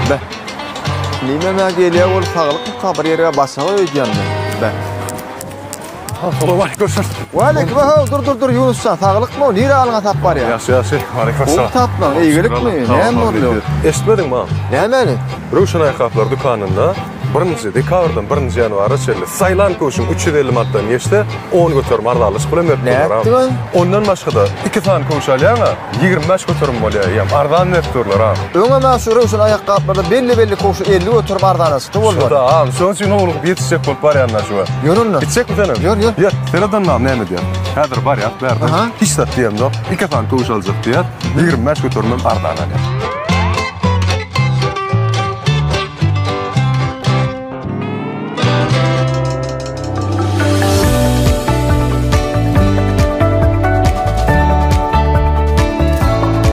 Be. Nime-mä gelýä bolup saglykmyka bir ýere başaga öýdýän men. Be. Salowmaleýkim görüşeris. Waleýkim how dur dur dur Ýunus jan saglykmy nirä alňa sap barýaň? Ýagşy ýagşy. Waleýkim Gowy salam. tapmaň eýgilikmi näme boldy? Eşitmediňmi agam? Nämäni? Röwşen aýakgaplar dükanynda birinji dekabrdan birinji ýanwara çenli saýlan köwşüň 350 manatdan geçse 10% arzanlaşyk bilen berip durlar agam. Nätdiň? Ondan başga-da iki sany köwüş alýaň-a 25% bolýar eýýäm arzan berip durlar agam. Öňem-ä şu Röwşen aýakgaplarda belli-belli köwşe 50% arzana çykdy bolmaly. Şo-da agam şonuň üçin howlugyp ýetişjek bolup barýanlar şu wagt. Ýör onda. Gitjekmi senem? Ýör, ýör. Ýör. Seret onda agam näme diýýär. Häzir barýas bärden. Aha. Hiç zat diýemzok. Iki sany köwüş aljak diýýär. 25 göterimem arzan alýar.